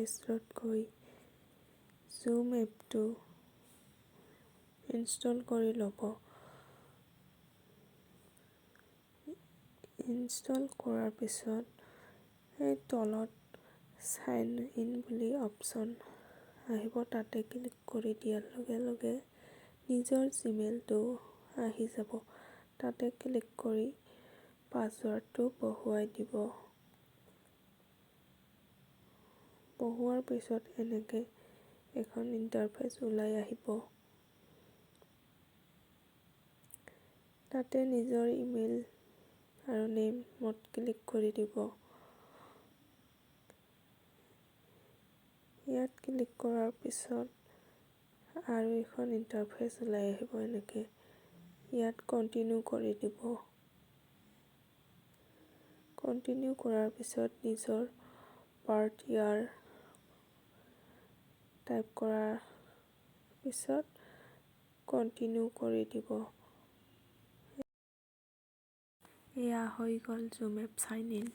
ষ্ট'ৰত গৈ জুম এপটো ইনষ্টল কৰি ল'ব। ইনষ্টল কৰাৰ পিছত সেই তলত চাইন ইন বুলি অপশ্যন আহিব, তাতে ক্লিক কৰি দিয়াৰ লগে লগে নিজৰ জিমেইলটো আহি যাব। তাতে ক্লিক কৰি পাছৱৰ্ডটো বহুৱাই দিব। বহুৱাৰ পিছত এনেকৈ এখন ইণ্টাৰফেচ ওলাই আহিব। তাতে নিজৰ ইমেইল আৰু নেমত ক্লিক কৰি দিব। ইয়াত ক্লিক কৰাৰ পিছত আৰু এখন ইণ্টাৰফেচ ওলাই আহিব এনেকৈ। ইয়াত কণ্টিনিউ কৰি দিব। কণ্টিনিউ কৰাৰ পিছত নিজৰ বাৰ্থ ইয়াৰ টাইপ কৰাৰ পিছত কণ্টিনিউ কৰি দিব। এয়া হৈ গ'ল জুম এপ চাইন ইন।